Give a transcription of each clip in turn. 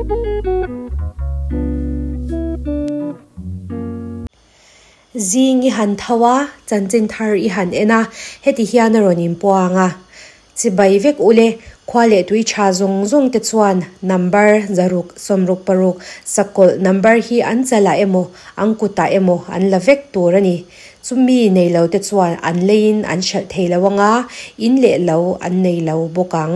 Zing i han tho a, chanchin thar i han en a, heti hian a rawn inpuang a. Chibai vek ule, khua leh tui tha zawng zawng te chuan number zaruk 66 sakawlh number hi an chalah emaw an kutah emaw an la vek tur a ni. Chumi nei lo te chuan an leiin an hralh thei lo anga, in leh lo an nei lo bawk ang.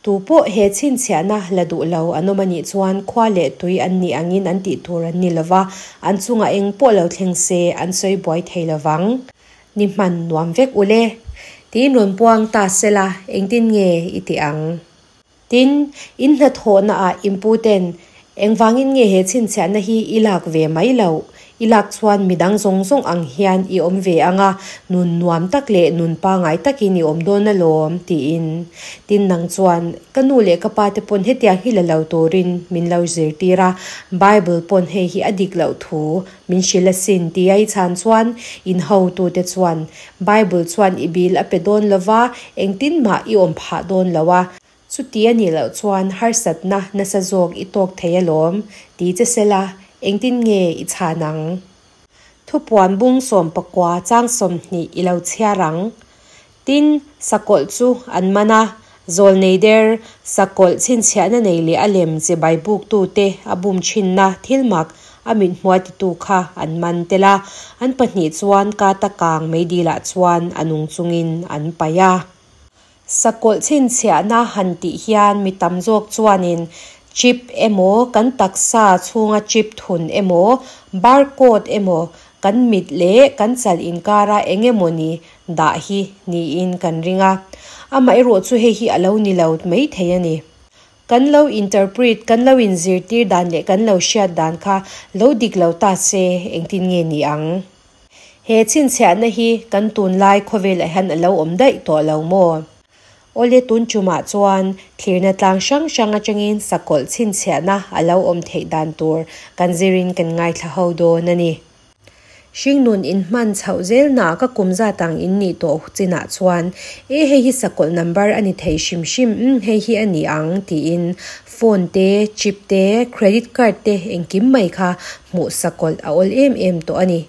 Tu pawh he chhinchhiahna la duh lo an awm a nih chuan khua leh tui an nih angin an tih tur an ni lo va, an chungah eng pawh lo thleng se an sawi buai thei lo vang. Ni hman nuam vek u le. Tiin rawn puang ta sela engtin nge i ti ang? Tin, in hnathawhnaah inputen engvangin nge he chhinchhiahna hi i lak ve mai loh? I lak chuan midang zawng zawng ang hian i awm ve ang a, nun nuam tak leh nun pangai takin i awm dawn alawm, tiin. Tin, nang chuan, Ka nu leh ka pa te pawn hetiang hi la lo turin min lo zirtir a, Bible pawn hei hi a dik loh thu min hrilh asin, tia i chhan chuan inhotute chuan, Bible chuan i bil a pe dawn lo va, engtin mah i awm phah dawn lo a, Chuti a nih loh chuan harsatna nasa zawk i tawk thei alawm, ti che sela, engtin nge i chhan ang? Thupuan bung 19 chang 20 i lo chhiar ang. Tin, sakawlh chu an man a, zawl nei der, sakawlh chhinchhiahna nei leh a lem che baibuktute a bum thinna thil mak a mithmuai titu kha an man tel a, an pahnih chuan kata kang meidilah chuan a nung chungin an paih a. Sakawlh chhinchhiahna han tih hian mi tam zawk chuanin chip emaw, kan taksa chhunga chip thun emaw, barcode emaw, kan mit leh kan chal inkara eng emawni dah hi niin kan ring a. Amaherawh chu hei hi a lo ni lo mai thei a ni. Kan lo interpret, kan lo inzirtir dan leh kan lo hriat dan kha lo dik lo ta se engtin nge ni ang? He chhinchhiahna hi kan tunlai khawvelah hian a lo awm daih tawh lo maw? Awle tun tumah chuan thlirna tlang hrang hrang atangin sakawlh chhinchhiahna a lo awm theih dan tur kan zirin kan ngaithla ho dawn a ni. Hringnun inhman chhoh zelna ka kum zat ang in nih tawh chinah chuan e hei hi sakawlh number a ni thei hrim hrim umm hei hi a ni ang tiin phone te, chip te, credit card te engkim mai kha hmuh sakawlh a awl em em tawh a ni.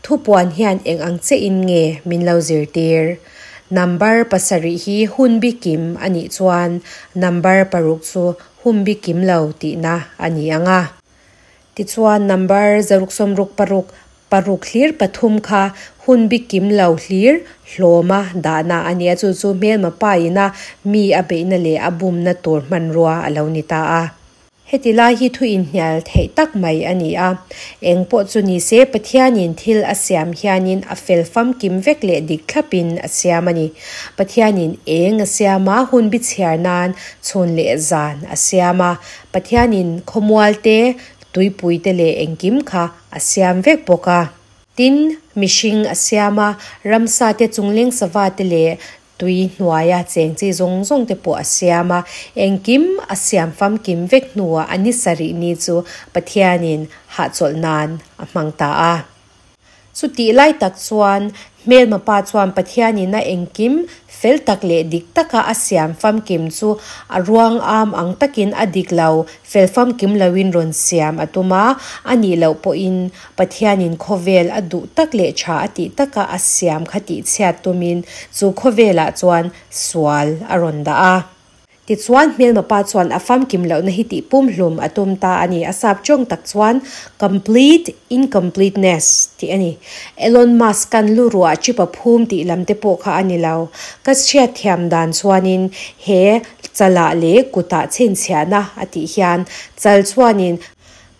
Thupuan hian eng ang che in nge min lo zirtir? Number pasarih hi hun bi kim a nih chuan number paruk chu hun bi kim lo tihna a ni ang a. Tichuan number 666, paruk hlir pathum kha hun bi kim lo hlir hlawma dahna a ni a, chu chu hmelma pa ina mi a beihna leh a bumna tur hmanrua a lo ni ta a. Heti lai hi thu inhnial theih tak mai a ni a. Eng pawh chu ni se, Pathianin thil a siam hianin a fel famkim vek leh dik thlapin a siam a ni. Pathianin eng a siam a, hun bi chhiar nan chhun leh zan a siam a. Pathianin khawmual te, tuipui te leh engkim kha a siam vek bawk a. Tin, mihring a siam a, ramsa te, chungleng sava te leh Tui hnuaia cheng chi zawng zawng te pawh a siam a, engkim a siam famkim vek hnuah a ni sarih ni chu Pathianin hahchawlh nan a hmang ta a. Chutih lai tak chuan hmelma pa chuan Pathianin a engkim fel tak leh dik taka a siam famkim chu a ruang am ang takin a dik lo fel famkim loin rawn siam a tum a, a nih loh pawhin Pathianin khawvel a duh tak leh tha a tih taka a siam kha tihchhiat tumin chu khawvelah chuan sual a rawn dah a. Tichuan hmelma pa chuan a famkim lohna hi tih pumhlum a tum ta a ni. A sap tawng tak chuan complete incompleteness tih a ni. Elon Musk-a'n lu ruah chip a phum tih lam te pawh kha a ni lo. Ka chhiatthiam dan chuanin he chalah leh kutah chhinchhiahna a tih hian chal chuanin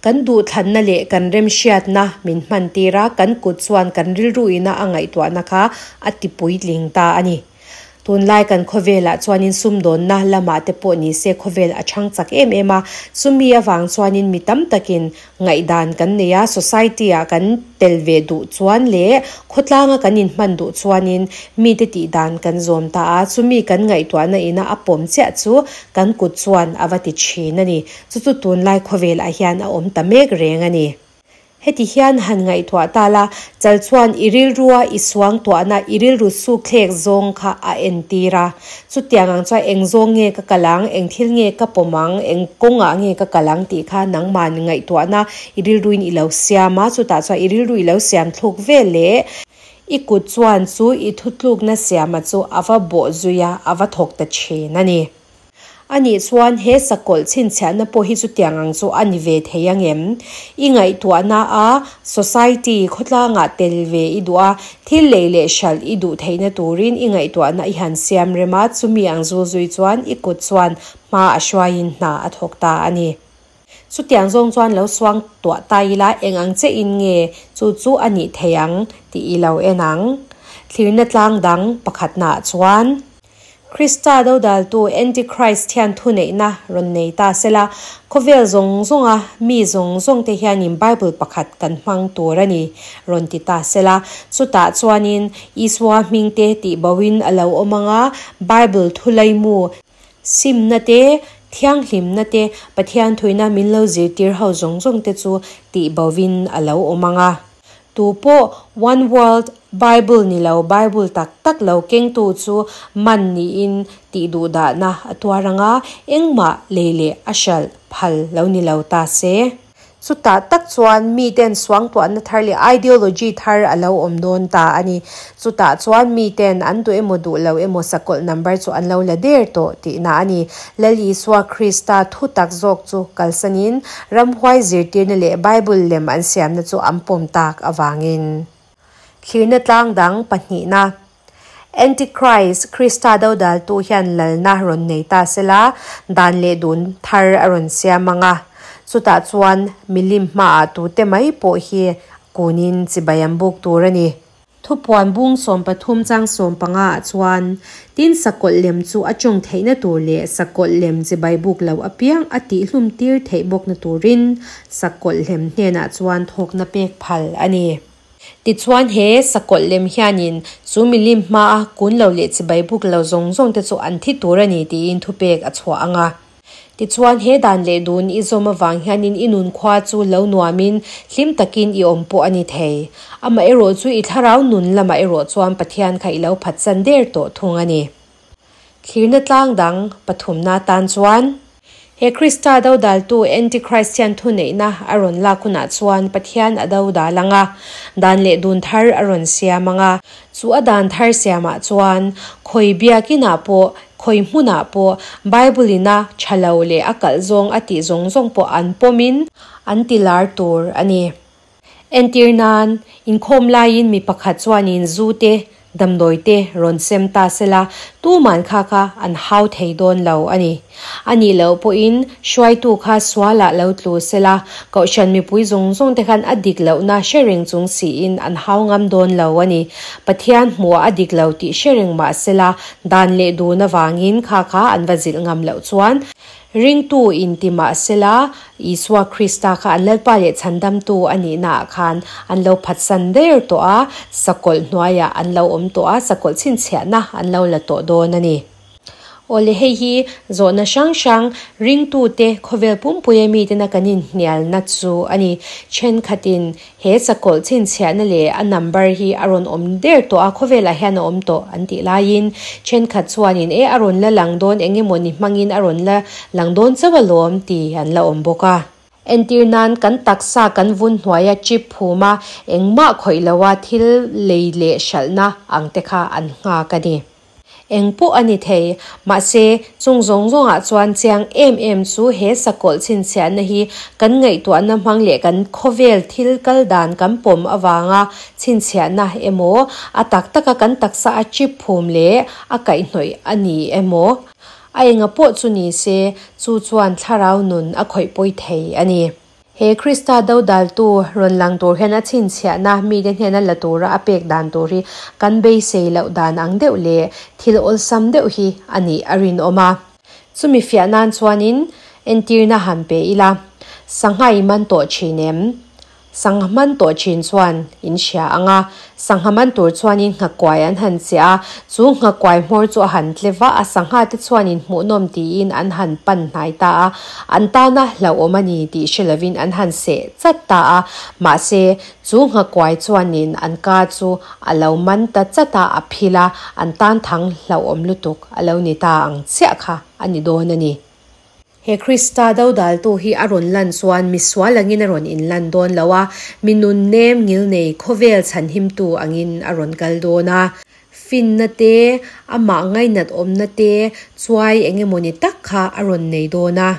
Kan duhthlanna leh kan remhriatna min hmantir a, kan kut chuan kan rilruina a ngaihtuahna kha a tipuitling ta a ni. Tunlai kan khawvelah chuanin sumdawnna lamah te pawh ni se khawvel a chhang chak em em a, chumi avang chuanin mi tam takin ngaihdan kan nei a, society-ah kan tel ve duh chuan leh khawtlanga kan inhman duh chuanin mite tihdan kan zawm ta a, chumi kan ngaihtuahna ina a pawm chiah chu kan kut chuan a va ti thin a ni. Chu chu tunlai khawvelah hian a awm ta mek reng a ni. Heti hian han ngaihtuah ta la, chal chuan i rilrua i suangtuahna, i rilru sukthlek zawng kha a entir a. Chutiang ang chuan eng zawng nge ka kal ang, eng thil nge ka pawm ang, eng kawngah nge ka kal ang tih kha nangmahni ngaihtuahna i rilruin i lo siam a, chutah chuan i rilru i lo siam thluk vel leh i kut chuan chu i thutlukna siama chu a va bawh zui a, a va thawk ta thin a ni. A nih chuan he sakawlh chhinchhiahna pawh hi chutiang ang chu a ni ve thei ang em? I ngaihtuahna a society khawtlangah tel ve i duh a, thil lei leh hralh i duh theihna turin i ngaihtuahna i han siam rem a, chumi ang zul zui chuan i kut chuan hma a hruaiin hna a thawk ta a ni. Chutiang zawng chuan lo suang tuah ta ila eng ang che in nge chu chu a nih thei ang tih i lo en ang. Thlirna tlang dang pakhatnaah chuan. Krista dodaltu Antichrist hian thuneihna rawn nei ta sela, khawvel zawng zawnga mi zawng zawngte hianin Bible pakhat kan hmang tur a ni, rawn ti ta sela. Chutah chuanin Isua hmingte tihboin a lo awm ang a, Bible thulaimu, simna te, thianghlimna te, Pathian thuina min lo zirtir ho zawng zawngte chu tihbovin a lo awm ang a. Tu pawh One World Bible ni lo Bible tak tak lo kengtu chu man niin tih duh dahna a tuar ang a, engmah lei leh a hralh phal lo ni lo ta se. Chutah tak chuan miten suangtuahna thar leh ideology thar a lo awm dawn ta a ni. Chutah chuan miten an duh emaw duh lo emaw sakawlh number chu an lo la der tawh tihna a ni. Lal Isua Krista thu tak zawk chu kalsanin ramhuai zirtirna leh Bible lem an siamna chu an pawm tak avangin thlirna tlang dang pahnihna Antichrist, Krista dodaltu hian lalna rawn nei ta sela, dan leh dun thar a rawn siam ang a. Chutah chuan milim hmaah tute mai pawh hi kunin chibai an buk tur a ni. Thupuan bung 13 chang 15 ah chuan, Tin, sakawlh lem chu a tawng theihna tur leh sakawlh lem chibai buk lo apiang a tihhlum tir theih bawkna turin sakawlh lem hnenah chuan thawkna pek phal a ni. Tichuan he sakawlh lem hianin chu milim hmaa kun lo leh chibai buk lo zawng zawng te chu an thi tur a ni tiin thupek a chhuah ang a. Tichuan, he dan leh dun i zawm avang hianin i nun khua chu lo nuamin hlim takin i awm pawh a ni thei. Amaherawh chu i thlarau nun lamah erawh chuan Pathian kha i lo phatsan der tawh thung a ni. Thlirna tlang dang pathumna atan chuan. He Krista dodaltu Antichrist hian thuneihna a rawn lak hunah chuan Pathian a dodal ang a, dan leh dun thar a rawn siam ang a. Chu a dan thar siamah chuan khawi biakinah pawh Khawi hmunah pawh Bible in a tha lo leh a kalh zawng a tih zawng zawng pawh an pawmin an ti lar tur a ni. Entir nan, inkhawm laiin mi pakhat chuanin zu te, damdawi te rawn sem ta sela, tuman kha kha an hau thei dawn lo a ni. A nih loh pawhin hruaitu kha sualah lo tlu sela, kohhran mipui zawng zawng te khan a dik lohna hre reng chung siin an hau ngam dawn lo a ni. Pathian hmuhah a dik lo tih hre reng mah sela, dan leh dun avangin kha kha an va zilh ngam loh chuan ringtu inti mah sela, Isua Krista kha an Lalpa leh Chhandamtu a nihnaah khan an lo phatsan der tawh a, sakawlh hnuaiah an lo awm tawh a, sakawlh chhinchhiahna an lo la tawh dawn a ni. Awle hei hi zawhna hrang hrang ringtute khawvel pumpuia mitena kan inhnialna chu a ni. Thenkhatin he sakawlh chhinchhiahna leh a number hi a rawn awm der tawh a, khawvelah hian a awm tawh an tih laiin thenkhat chuanin e a rawn la lang dawn eng emaw ni hmangin a rawn la lang dawn chauh alawm ti an la awm bawk a. Entir nan kan taksa kan vun hnuaia chip phuma engmah khawih loha thil lei leh hralhna ang te kha an nghak a ni. Eng pawh a ni thei. Mahse, chung zawng zawngah chuan chiang em em chu he sakawlh chhinchhiahna hi kan ngaihtuahna hmang leh kan khawvel thil kal dan kan pawm avanga chhinchhiahna emaw, a tak taka kan taksa a chip phum leh a kaihhnawih a ni emaw, a enga pawh chu ni se, chu chuan thlarau nun a khawih pawi thei a ni. He Krista dodaltu rawn lang tur hian a chhinchhiahna mite hnena la tura a pek dan tur hi kan beisei loh dan ang deuh leh thil awlsam deuh hi a nih a rinawm a. Chumi fiah nan chuanin entirna han pe ila, Sangha i man tawh thin em? Sangha man tawh thin chuan in hria ang a, sangha man tur chuanin nghakuai an han chiah a, chu nghakuai hmawr chu a han tle va a, sangha te chuanin hmuhnawm tiin an han pan hnai ta a, an tana hlauhawm a ni tih hre lovin an han seh chat ta a, mahse chu nghakuai chuanin an ka chu a lo man ta chat a, a phil a, an tan thang hlauhawm lutuk a lo ni ta ang chiah kha a ni dawn a ni. He Krista dodaltu hi a rawn lan chuan misual angin a rawn inlan dawn lo a, mi nun nem ngilnei khawvel chhanhimtu angin a rawn kal dawn a. Finna te, amah ngainat awmna te, chuai eng emawni tak kha a rawn nei dawn a.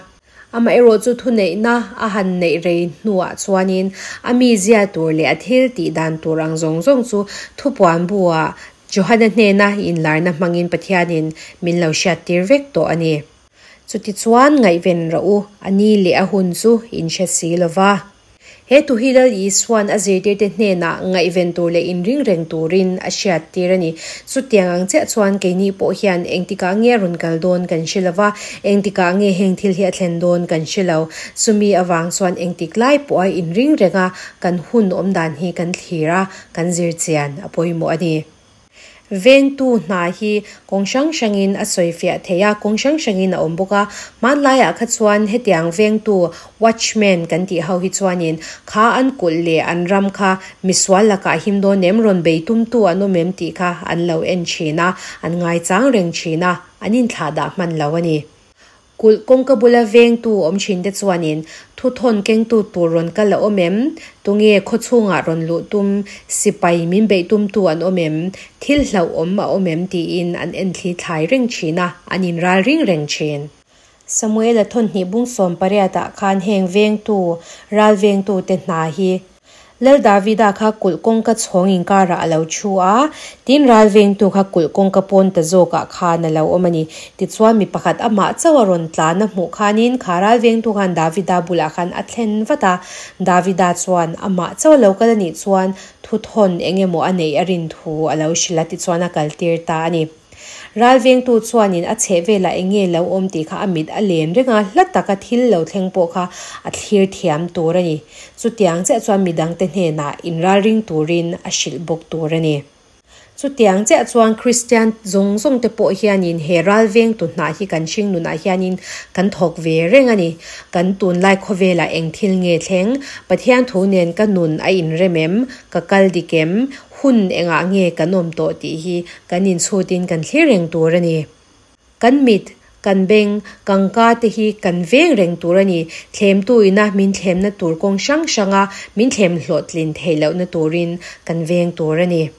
Amaherawh chu thuneihna a han neih rei hnuah chuanin a mizia tur leh a thil tih dan tur ang zawng zawng chu thupuan bu-ah Johana hnena inlarna hmangin Pathianin min lo hriattir vek tawh a ni. Chutichuan ngaihven rawh u, a ni leh a hun chu in hre si lo va. He thu hi Lal Isua'n a zirtirte hnenah ngaihven tur leh inring reng turin a hriattir a ni. Chutiang ang chiah chuan keini pawh hian engtikah nge a rawn kal dawn kan hre lo va, engtikah nge heng thil hi a thlen dawn kan hre lo. Chumi avang chuan engtik lai pawha inring renga kan hun awmdan hi kan thlir a, kan zir chian a pawimawh a ni. Vengtu hna hi kawng hrang hrangin a sawifiah thei a, kawng hrang hrangin a awm bawk a. Hmanlaiah kha chuan hetiang vengtu, watchman, kan tih ho hi chuanin kha an kulh leh an ram kha misual lakah him dawn em, rawn bei tumtu an awm em tih kha an lo en thin a, an ngaichang reng thin a, an inthlahdah hman lo a ni. Kulh kawngka bula vengtu awm thinte chuanin thuthawn kengtu tur rawn kal a awm em? Tunge khawchhungah rawn luh tum, sipai min beih tumtu an awm em? Thil hlauhawm a awm em? tiin an enthli thlai reng thin a, an inral ring reng thin. Samuela thawnhnih bung 18 ah khan heng vengtu, ral vengtute hna hi Lal Davida kha kulh kawngka chhawng inkarah a lo thu a, tin ral vengtu kha kulh kawngka pawn ta zawkah khan a lo awm a ni. Tichuan mi pakhat amah chauh a rawn tlan a hmuh khanin kha ral vengtu khan Davida bulah khan a thlen vat a. Davida chuan amah chauh a lo kal a nih chuan thuthawn eng emaw a neih a rin thu a lo hrilh a, tichuan a kaltir ta a ni. Ral vengtu chuanin a chheh velah eng nge lo awm tih kha a mit a len reng a, hla taka thil lo thleng pawh kha a thlir thiam tur a ni. Chutiang chiah chuan midangte hnenah inralring turin a hrilh bawk tur a ni. Chutiang chiah chuan Kristian zawng zawng te pawh hianin he ral vengtu hnah hi kan hring nunah hianin kan thawk ve reng a ni. Kan tunlai khawvelah eng thil nge thleng? Pathian thu nen ka nun a inrem em? Ka kal dik em? Hun engah nge kan awm tawh tih hi kan inchhutin kan thlir reng tur a ni. Kan mit, kan beng, kan ka te hi kan veng reng tur a ni. Thlemtu ina min thlemna tur kawng hrang hranga min thlem hlawhtlin theih lohna turin kan veng tur a ni.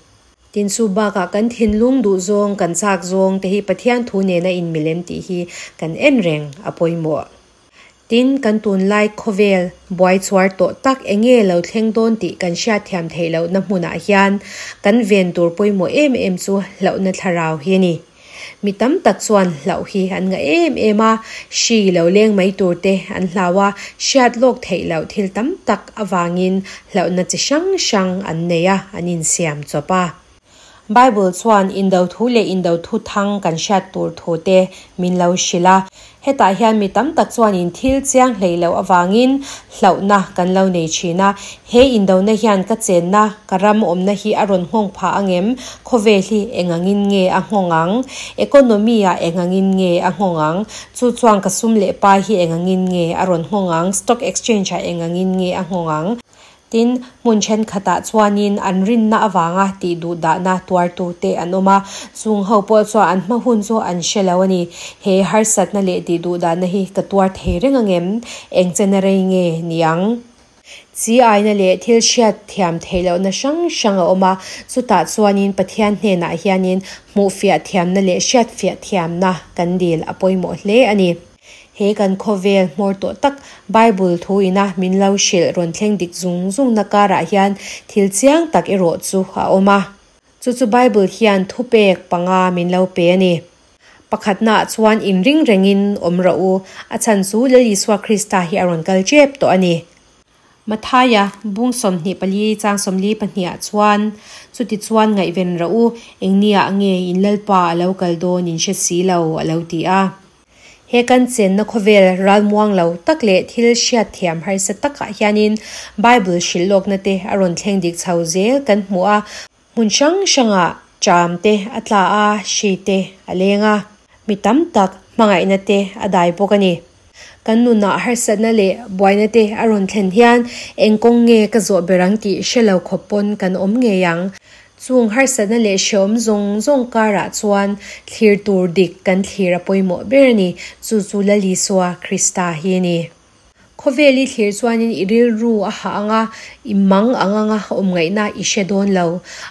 Tin chu bakah kan thinlung duh zawng, kan chak zawng te hi Pathian thu nena inmilem tih hi kan en reng a pawimawh. Tin, kan tunlai khawvel buai chhuar tawh tak enge lo thleng dawn tih kan hriatthiam theih lohna hmunah hian kan ven tur pawimawh em em chu hlauhna thlarau hi a ni. Mi tam tak chuan hlauh hi an ngah em em a, hri lo leng mai tur te an hlau a, hriat lawk theih loh thil tam tak avangin hlauhna chi hrang hrang an nei a, an insiam chawp a. Bible chuan indo thu leh indo thu thang kan hriat tur thu te min lo hrilh a. Hetah hian mi tam tak chuanin thil chiang hleih loh avangin hlauhna kan lo nei thin a. He indona hian ka chenna, ka ram awmna hi a rawn nghawng phah ang em? Khawvel hi eng angin nge a nghawng ang? Economy-ah eng angin nge a nghawng ang? Chu chuan ka sum leh pai hi eng angin nge a rawn nghawng ang? Stock exchange-ah eng angin nge a nghawng ang? Tin, hmun thenkhatah chuanin an rinna avanga tih duh dahna tuartute an awm a, chung ho pawh chuan an hma hun chu an hre lo a ni. He harsatna leh tih duh dahna hi ka tuar thei reng ang em? Eng chena rei nge ni ang? Chi aina leh thil hriat thiam theih lohna hrang hrang a awm a, chutah chuanin Pathian hnenah hianin hmuhfiah thiamna leh hriatfiah thiamna kan dil a pawimawh hle a ni. He kan khawvel hmawr tawh tak Bible thu ina min lo hrilh rawn thleng dik zung zungna karah hian thil chiang tak erawh chu a awm a. Chu chu Bible hian thupek panga min lo pe a ni. Pakhatnaah chuan inring rengin awm rawh u, a chhan chu Lal Isua Krista hi a rawn kal tep tawh a ni. Mathaia bung 24 chang 42 ah chuan, Chutichuan ngaihven rawh u, engniah nge in Lalpa a lo kal dawn in hre si lo, a lo ti a. He kan chenna khawvel ralmuang lo tak leh thil hriat thiam harsa takah hianin Bible hrilh lawkna te a rawn thleng dik chho zel kan hmu a. Hmun hrang hrangah ṭam te a tla a, hri te a leng a, mi tam tak hmangaihna te a dai bawk a ni. Kan nunah harsatna leh buaina te a rawn thlen hian eng kawng nge ka zawh ber ang tih hre lo khawp pawn kan awm ngei ang. Chung harsatna leh hreawm zawng zawng karah chuan thlir tur dik kan thlir a pawimawh ber a ni, chu chu Lal Isua Krista hi a ni. Khawvel i thlir chuanin i rilru a hah ang a, i mang ang anga awm ngaihna i hre dawn lo.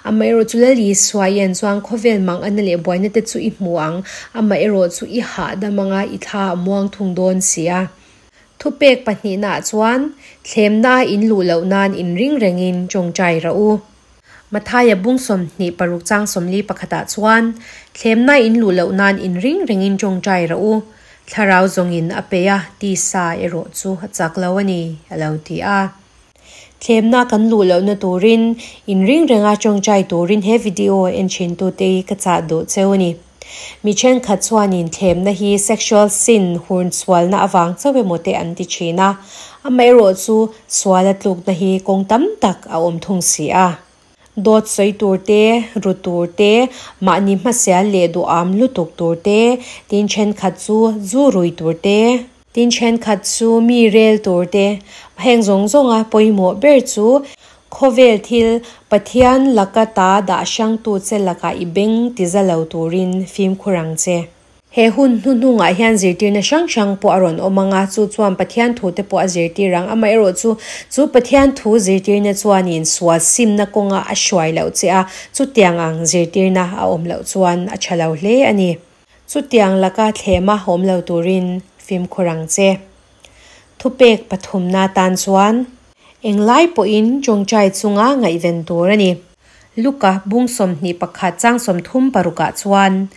Amaherawhchu Lal Isua i en chuan khawvel mang anna leh buaina te chu i hmu ang, amaherawhchu i hahdam anga i thla a muang thung dawn si a. Thupek pahnihnaah chuan thlemna in luh loh nan inring rengin tawngtai rah u. Mathaia bung 26 chang 41ah chuan, Thlemna in luh loh nan inring rengin tawngtai rah u, thlarau zawngin a pe a, tisa erawh chu a chak lo a ni, a lo ti a. Thlemna kan luh lohna turin inring renga tawngtai turin he video en thintute hi ka chah duh cheu a ni. Mi thenkhat chuanin thlemna hi sexual sin hurnsualna avang chauh emaw te an ti thin a, amaherawh chu suala tlukna hi kawng tam tak a awm thung si a. Dawt sawi tur te, ru tur te, mahni hmasial leh duham lutuk tur te, tin thenkhat chu zu rui tur te, tin thenkhat chu mi rel tur te, heng zawng zawnga pawimawh ber chu Khawvel thil Pathian laka ta dah hrangtu che lakah i beng ti za lo turin fimkhur ang che. He hun hnuhnungah hian zirtirna hrang hrang pawh a rawn awm ang a, chu chuan Pathian thu te pawh a zirtir ang. Amaherawhchu, chu Pathian thu zirtirna chuanin sual simna kawnga a hruai loh che a, chutiang ang zirtirna a awm loh chuan a tha lo hle a ni. Chutiang laka thlema awm lo turin fimkhur ang che. Thupek pathumna tan chuan englai pawhin tawngtai chunga ngaihven tur a ni. Luka bung 21 chang 36ah chuan,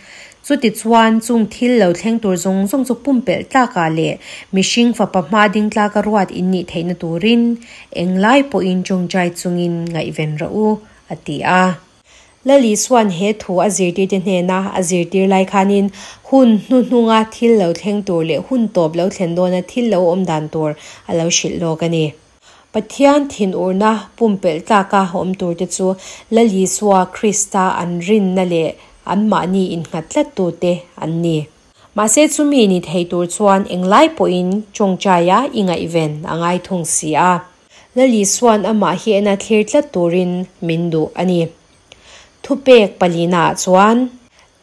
Chuti chuan chung thil lo thleng tur zawng zawng chu pumpelh tlakah leh mihring fapa hma ding tlaka ruat in nih theihna turin englai pawhin tawngtai chungin ngaihven rawh u, a ti a. Lal Isua'n he thu a zirtirte hnena a zirtir lai khanin hun hnuhnunga thil lo thleng tur leh hun tawp lo thlen dawna thil lo awm dan tur a lo hrilh lawk a ni. Pathian thinurna pumpelh tlaka awm turte chu Lal Isua Krista an rinna leh anmahni innghat tlattute an ni. Mahse chumi ni thei tur chuan englai pawhin tawngtaia i ngaihven a ngai thung si a. Lal Isua'n amah hi ena thlir tlat turin min duh a ni. Thupek palinaah chuan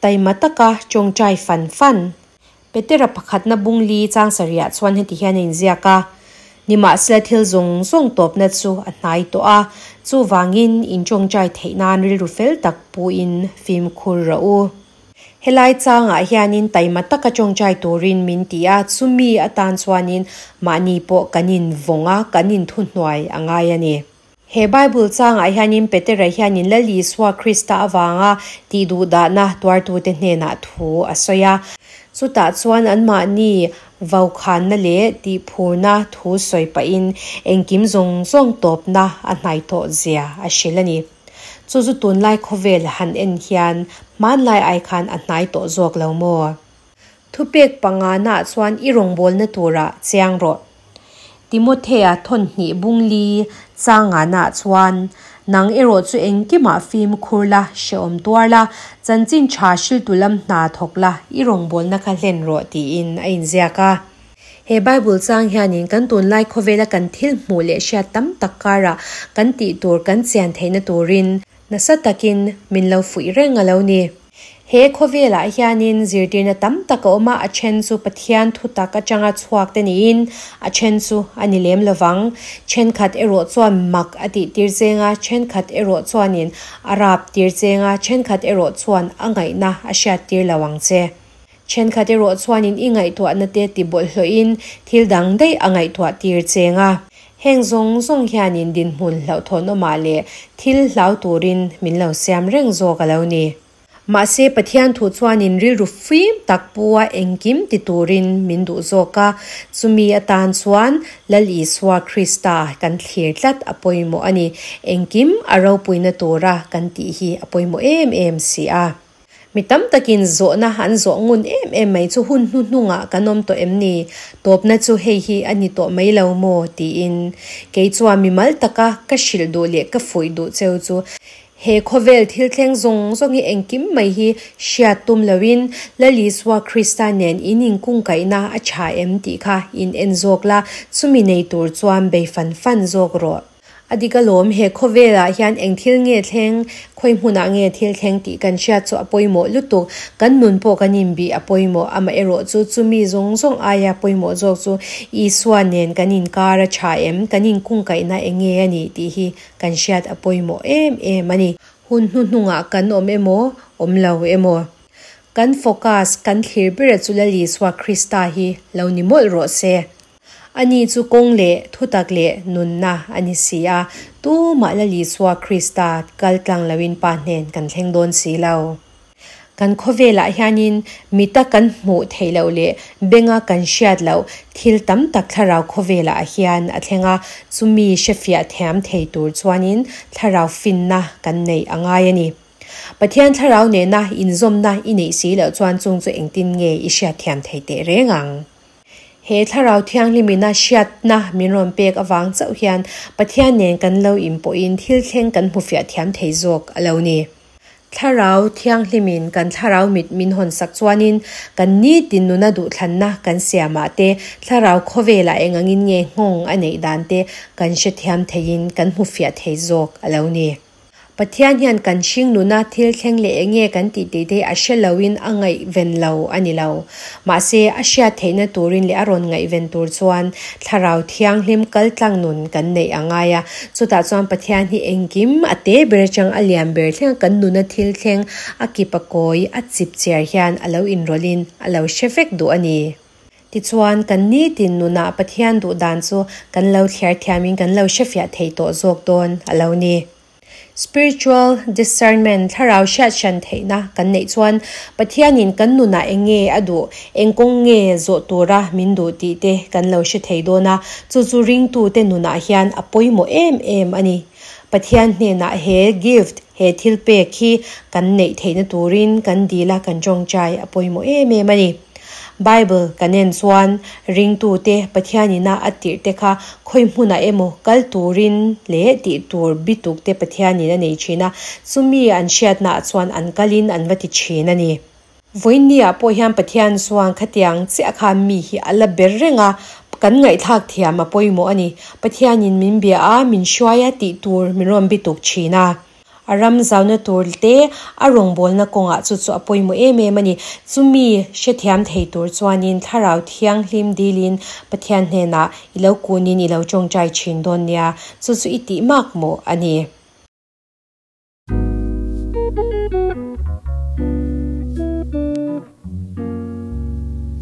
taima taka tawngtai fan fan Petera pakhatna bung li chang sarihah chuan heti hian a inziak a, Nimahsela thil zawng zawng tawpna chu a hnai tawh a, chuvangin in tawngtai theih nan rilru fel tak puin fimkhur rawh u. Helai changah hianin taima taka tawngtai turin min ti a, chumi atan chuanin mahni pawh kan invawng a, kan inthuhnuai a ngai a ni. He Bible changah hianin Petera hianin Lal Isua Krista avanga tihduhdahna tuartute hnenah thu a sawi a. Chutah chuan anmahni vaukhanna leh tihphurna thu sawi pahin engkim zawng zawng tawpna a hnaithawh zia a hrilh a ni. Chu chu tunlai khawvel han en hian hmanlai ai khan a hnai tawh zawk lo maw? Thupek pangana chuan i rawngbawlna turah chiang rawh. Timothea thawnhnih bung li changana chuan nang erawh chu engkimah fimkhur la, hrehawm tuar la, chanchin tha hriltu lam hna thawk la, i rawngbawlna kha hlen rawh tiin a inziak a. He Bible chang hianin kan tunlai khawvela kan thil hmuh leh hriat tam tak karah kan tih tur kan chian theihna turin nasa takin min lo fuih reng a lo ni. He khawvelah hianin zirtirna tam tak a awm a, a then chu Pathian thu tak atanga chhuak te niin a then chu a ni lem lovang. Thenkhat erawh chuan mak a tih tir cheng a, thenkhat erawh chuanin a rap tir cheng a, thenkhat erawh chuan a ngaihna a hriat tir lo ang che. Thenkhat erawh chuanin i ngaihtuahna te ti bawlhhlawhin thil dang daih a ngaihtuah tir cheng a. Heng zawng zawng hianin dinhmun hlauhthawn awmah leh thil hlau turin min lo siam reng zawk a lo ni. Mahse Pathian thu chuanin rilru fim tak pu a engkim ti turin min duh zawk a, chumi atan chuan Lal Isua Krista kan thlir tlat a pawimawh a ni. Engkim a ropuina tura kan tih hi a pawimawh em em si a. Mi tam takin zawhna an zawh ngun em em mai chu hun hnuhnungah kan awm tawh em ni? Tawpna chu hei hi a ni tawh mai lo maw? tiin kei chuan mimal taka ka hrilh duh leh ka fuih duh cheu chu he khawvel thil thleng zawng zawng hi engkim mai hi hriat tum loin Lal Isua Krista nen in inkungkaihna a tha em tih kha in en zawk la, chumi nei tur chuan bei fan fan zawk rawh. A dik alawm, he khawvelah hian eng thil nge thleng, khawi hmunah nge thil thleng tih kan hriat chu a pawimawh lutuk. Kan nun pawh kan inbih a pawimawh. Amaherawh chu chumi zawng zawng aia pawimawh zawk chu Isua nen kan inkar a tha em, kan inkungkaihna eng nge a nih tih hi kan hriat a pawimawh em em a ni. Hun hnuhnungah kan awm emaw, awm lo emaw. Kan focus, kan thlir bera chu Lal Isua Krista hi lo ni mawlh rawh se. Ani chu kawng leh thutak leh nunna a ni si a, tumah Lal Isua Krista kal tlang loin Pa hnen kan thleng dawn si lo. Kan khawvelah hianin mita kan hmuh theih loh leh benga kan hriat loh thil tam tak thlarau khawvelah hian a thleng a, chumi hrefiah thiam thei tur chuanin thlarau finna kan neih a ngai a ni. Pathian thlarau nena inzawmna i neih si loh chuan chung chu engtin nge i hriatthiam thei teh reng ang? He Thlarau Thianghlimina hriatna min rawn pek avang chauh hian Pathian nen kan lo inpawhin thil thleng kan hmu fiah thiam thei zawk a lo ni. Thlarau Thianghlimin kan thlarau mit min hawnsak chuanin kan nitin nuna duhthlanna kan siamah te, thlarau khawvelah eng angin nge nghawng a neih dan te kan hrethiam theiin kan hmu fiah thei zawk a lo ni. Pathian hian kan hring nuna thil thleng leh eng nge kan tih tih te hi a hre loin a ngaihven lo a ni lo. Mahse, a hriat theihna turin leh a rawn ngaihven tur chuan Thlarau Thianghlim kaltlang nun kan neih a ngai a. Chutah chuan Pathian hi engkim a te ber atang a lian ber thleng a kan nuna thil thleng a kip a kawi a chip chiar hian a lo inrawlhin a lo hre vek duh a ni. Tichuan, kan nitin nunah Pathian duh dan chu kan lo thliar thiamin kan lo hrefiah thei tawh zawk dawn a lo ni. Spiritual discernment, thlarau hriat hran theihna kan neih chuan Pathianin kan nunah eng nge a duh, eng kawng nge zawh tura min duh tih te kan lo hre thei dawn a, chu chu ringtute nunah hian a pawimawh em em a ni. Pathian hnenah he gift, he thilpek hi kan neih theihna turin kan dil a, kan tawngtai a pawimawh em em a ni. Bible kan en chuan ringtute Pathian ina a tirhte kha khawi hmunah emaw kal turin leh tih tur bitukte Pathianin a nei thin a, chumi an hriatnaah chuan an kalin an va ti thin a ni. Vawiinniah pawh hian Pathian chuan khatiang chiah kha mi hi a la ber reng a, kan ngaihthlak thiam a pawimawh a ni. Pathianin min bia a, min hruai a tih tur min rawn bituk thin a. A ram zauna tur te a rawngbawlna kawngah chu chu a pawimawh em em a ni. Chumi hrethiam thei tur chuanin Thlarau Thianghlim dilin Pathian hnenah i lo kunin i lo tawngtai thin dawn nia, chu chu i tih mak mawh a ni.